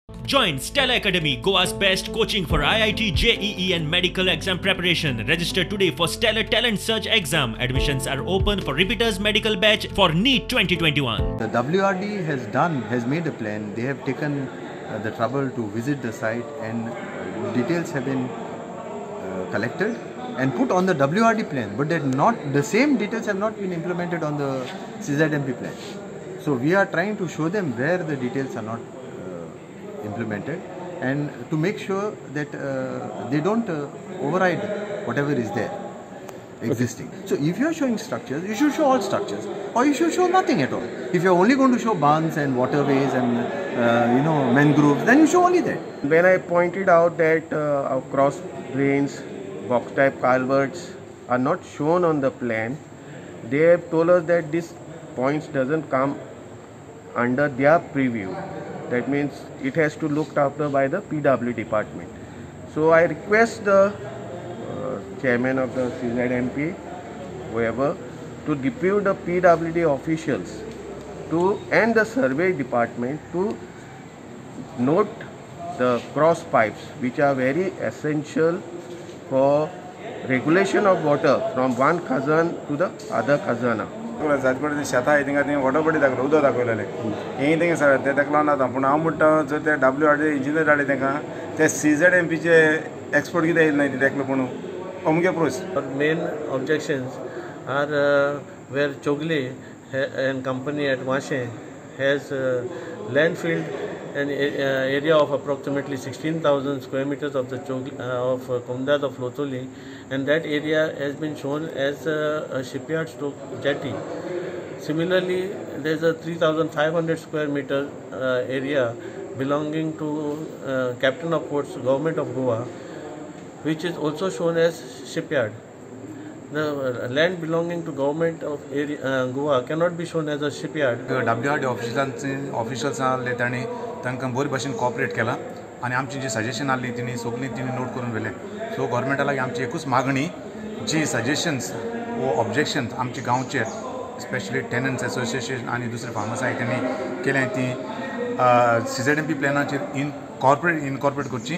Join Stella Academy, Goa's best coaching for IIT, JEE, and medical exam preparation. Register today for Stellar Talent Search exam. Admissions are open for repeaters medical batch for NEET 2021. The WRD has made a plan. They have taken the trouble to visit the site, and details have been collected and put on the WRD plan, but that not the same details have not been implemented on the CZMP plan. So we are trying to show them where the details are not implemented, and to make sure that they don't override whatever is there existing. Okay. So if you are showing structures, you should show all structures, or you should show nothing at all. If you are only going to show bunds and waterways and mangroves, then you show only that. When I pointed out that our cross drains, box type culverts are not shown on the plan, they have told us that this points doesn't come under their preview. That means it has to looked after by the PW department. So I request the chairman of the CZMP, whoever, to depute the PWD officials to and the survey department to note the cross pipes, which are very essential for regulation of water from one khazan to the other khazana. जात कडेन शेतां आहाय थिंगा थंय water body दाखयलो, उदक दाखयलेलें हें तेंगे सगळें तें ताका लागून जाता. पूण हांव म्हणटा जर ते डब्ल्यू आर डी इंजिनियर धाडले तांकां ते सी झेड एम पीचे एक्सपर्ट कितें येयले ना ते एकलो पूण अमके प्रश्न. Main objections are where Chowgule and company at Vashe has landfilled an area of approximately 16,000 square meters of the of Comunidade of Loutolim, and that area has been shown as a shipyard stroke jetty. Similarly, there is a 3,500 square meter area belonging to Captain of Ports, Government of Goa, which is also shown as shipyard. The land belonging to government of area, Goa cannot be shown as a shipyard. WRD officials आहले तांणी तांकां बरे भाशेन cooperate केलां आनी आमची जी suggestion आहली तिणी सगळीं तिणी नोट करून व्हेलें. सो गव्हर्मेंटा लागीं आमची एकूच मागणी, जी सजेशन्स वो ऑब्जेक्शन्स आमचे गांवचे स्पेशली टेनंट्स एसोसिएशन आनी दुसरे फार्मर्स आहाय तेणी केल्या ती सीझेडएमपी प्लॅनाचेर इनकॉर्पोरेट करची.